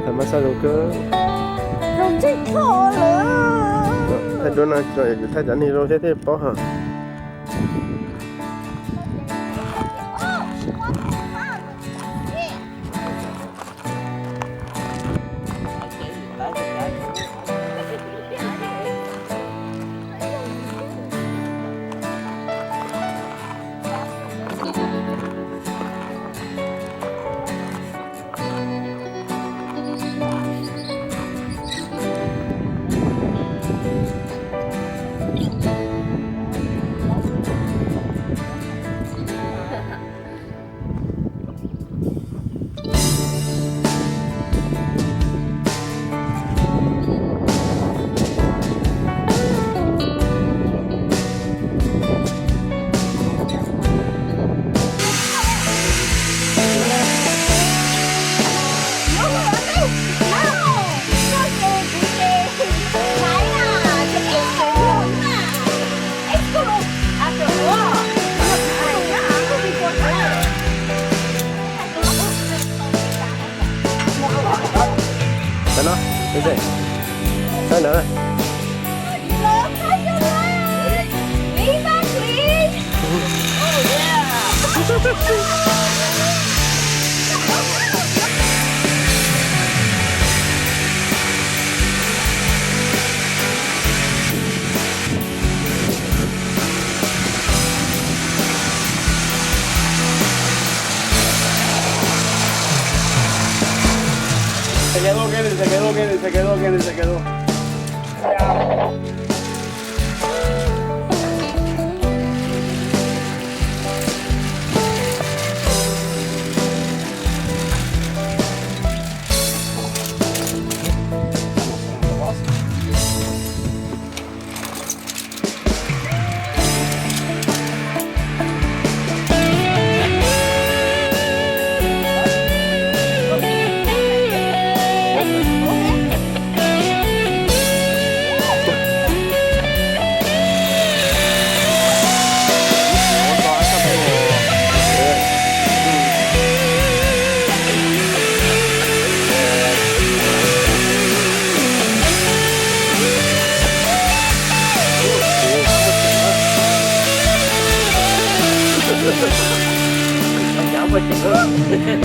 Thaij mas xaj zoo kawg. Thaij duab no tso yus thaij cov neeg zoo thiab thiaj paub hos. Saib no, saib ntawd. Se quedó, Kenneth, se quedó, Kenneth, se quedó, Kenneth, se quedó.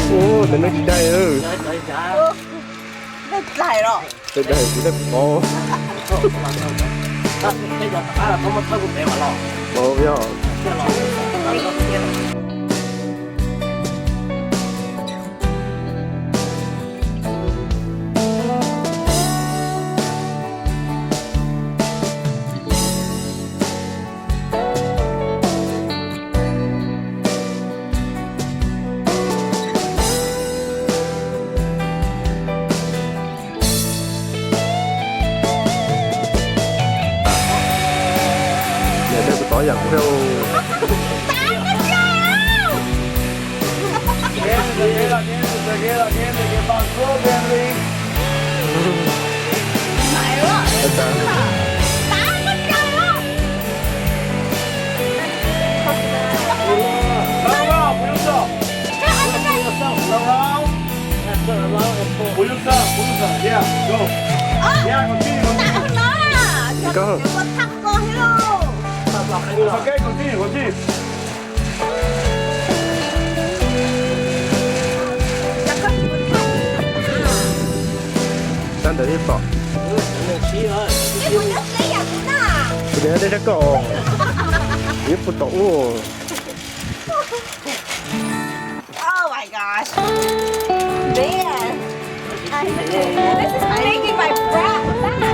Ua, tej neeg dai. Dai los? Tej dai kuv tej pov. Ov, yog. Niam, dej puas tov yam kuv thiab. Koj. Sab ntawd ib tom. Kuv tias dej sab koj, ib puas tom ub. Oh my gosh. Man. I, this is making my breath back.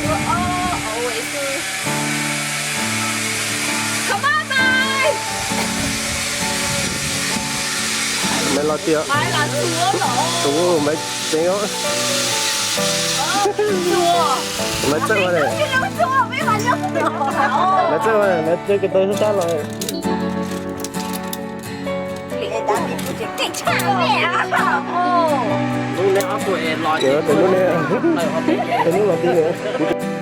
We're all always Tias tus Maiv tseev os. Maiv txawj ua, Maiv txawj ua, Maiv txawj ko taw sab sab los. Tus lub ne, tus lub los ti lawm.